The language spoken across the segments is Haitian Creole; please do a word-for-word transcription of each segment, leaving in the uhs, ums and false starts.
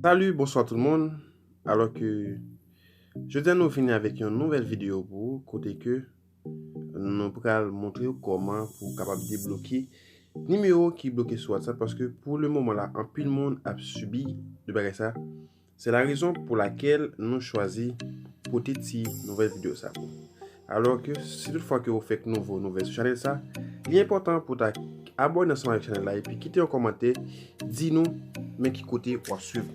Salut, bonsoir tout le monde. Alò ke jodi a nou vini avèk yon nouvèl videyo pou ou, kote ke nou pral montre w kòman pou w kapab debloke nimewo ki bloke sou WhatsApp, paske pou le moman la, anpil moun ap sibi de bagay sa. Se la rezon pou lakèl nou chwazi pote ti nouvèl videyo sa pou ou. Alò ke si tout fwa ke ou fèk nouvo, nouvèl sou chanèl sa, li enpòtan pou ta abòne ansanm avèk chanèl la epi kite yon kòmantè, di nou men ki kote w ap swiv.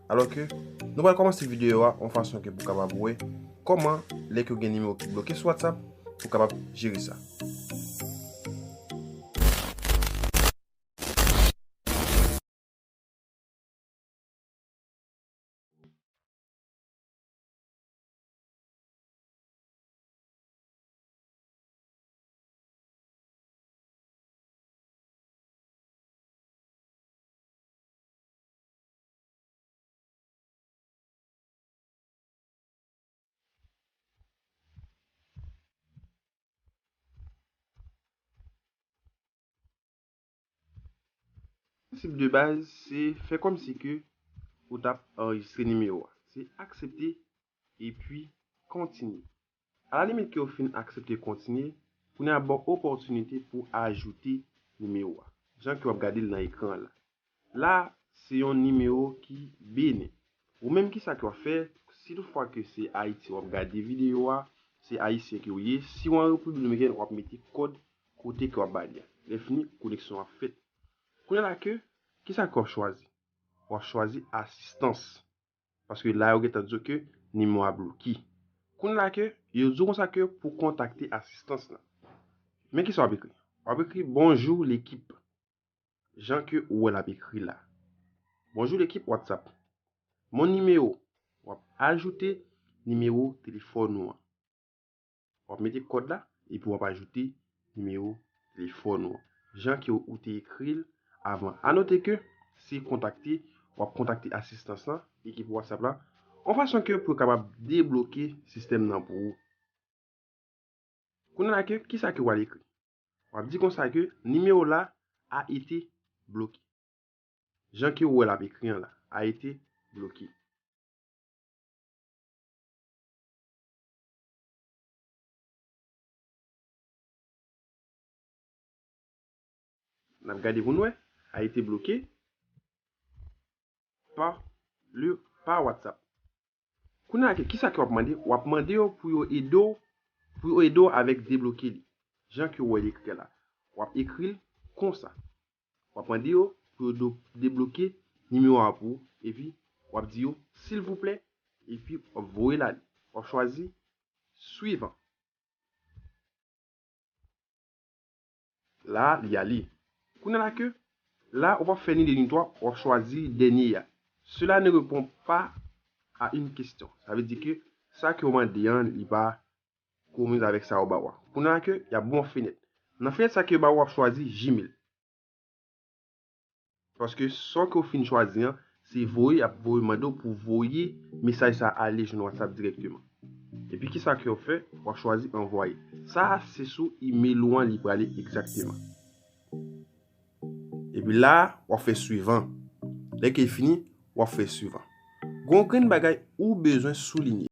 Alò ke nou pral kòmanse videyo a yon fason ke pou kapab wè kòman lè ke w gen nimewo ki bloke sou WhatsApp, pou kapab jere sa. Prensip de baz, se fè kòmsi ke ou t ap anrejistre nimewo a. Se aksepte epi kontinye. Alalimit ke w fin aksepte kontinye, kounye a ba w opòtinite pou ajoute nimewo a, jan ke w ap gade l nan ekran an la. La, se yon nimewo ki Benin. Ou menm, kisa ke w ap fè? Si tout fwa ke se Ayiti w ap gade videyo a, se Ayisyen ke w ye, si w an Repiblik Dominikèn, w ap mete kòd kote ke w ap ba li a. Lè fini, koneksyon an ap fèt. Kounye a la ke, kisa ke w ap chwazi? W ap chwazi asistans. Paske la, yo gentan di w ke nimewo a bloke. Kounye a la ke, yo di w konsa ke pou kontakte asistans lan. Men kisa w ap ekri? W ap ekri: "Bonjou lekip." Jan ke ou wè l ap ekri la. "Bonjou lekip WhatsApp. Mon numéro." W ap ajoute nimewo telefòn ou an. W ap mete kòd la, epi w ap ajoute nimewo telefòn ou an. Jan ke ou te ekri l avan. Anote ke se kontakte, w ap kontakte asistans lan, ekip WhatsApp la, yon fason ke pou yo kapab debloke sistèm nan pou ou. Kounye a la ke, kisa ke w al ekri? W ap di konsa ke nimewo la a été bloqué. Jan ke w wè l ap ekri an la, a été bloqué. N ap gade pou n wè, a été bloqué par le, par WhatsApp. Kounye a, kisa ke w ap mande? W ap mande yo pou yo ede w, pou yo ede w avèk debloke li. Jan ke w wè l ekri la. W ap ekri l konsa. W ap mande yo pou yo do-, debloke nimewo a pou ou, epi w ap di yo, "Silvouplè," epi w ap voye l ale. W ap chwazi suivant. La, li ale. Kounye a la ke, la, ou p ap fè ni de ni twa, w ap chwazi dènye a. Cela ne répond pas à une question. Sa vle di ke sa ke w mande an, li pa komiz avèk sa yo ba w a. Kounye a la ke, y ap ba w fenèt. Nan fenèt sa ke yo ba w, w ap chwazi Gmail. Paske sa ke w fin chwazi an, se voye, y ap voye mande w pou voye mesaj sa ale jwenn WhatsApp dirèkteman. Epi kisa ke w fè? W ap chwazi anvwaye. Sa a se sou email ou an li prale egzakteman. Epi la, w ap fè suivant. Lè ke l fini, w ap fè suivant. Gon grenn bagay ou bezwen soulinye.